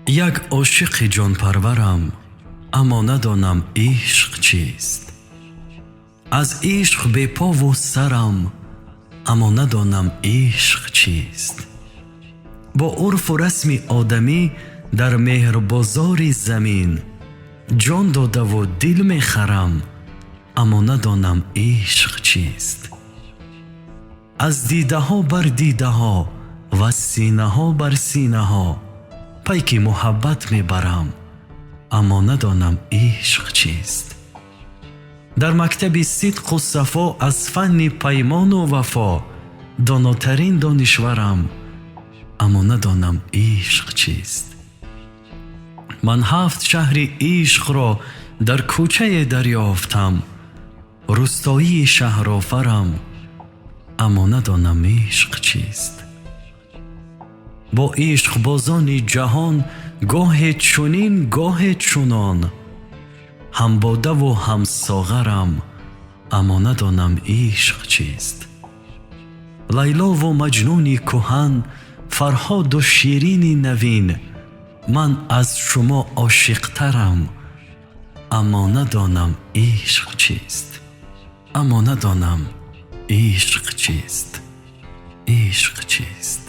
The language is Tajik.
Як ошиқи ҷонпарварам, аммо надонам ишқ чист. Аз ишқ бепову сарам, аммо надонам ишқ чист. Бо урфу расми одамӣ дар меҳрбозори замин ҷон додаву дил мехарам, аммо надонам ишқ чист. Аз дидаҳо бар дидаҳо ва синаҳо бар синаҳо пайки муҳаббат мебарам, аммо надонам ишқ чист. Дар мактаби сидқу сафо аз фанни паймону вафо донотарин донишварам, аммо надонам ишқ чист. Ман ҳафт шаҳри ишқро дар кӯчае дарёфтам, рустоии шаҳрофарам, аммо надонам ишқ чист. Бо ишқбозони ҷаҳон гоҳе чунин, гоҳе чунон ҳамбодаву ҳамсоғарам, аммо надонам ишқ чист. Лайлову Маҷнуни кӯҳан, Фарҳоду Ширини навин, ман аз шумо ошиқтарам, аммо надонам ишқ чист. Аммо надонам ишқ чист. Ишқ чист.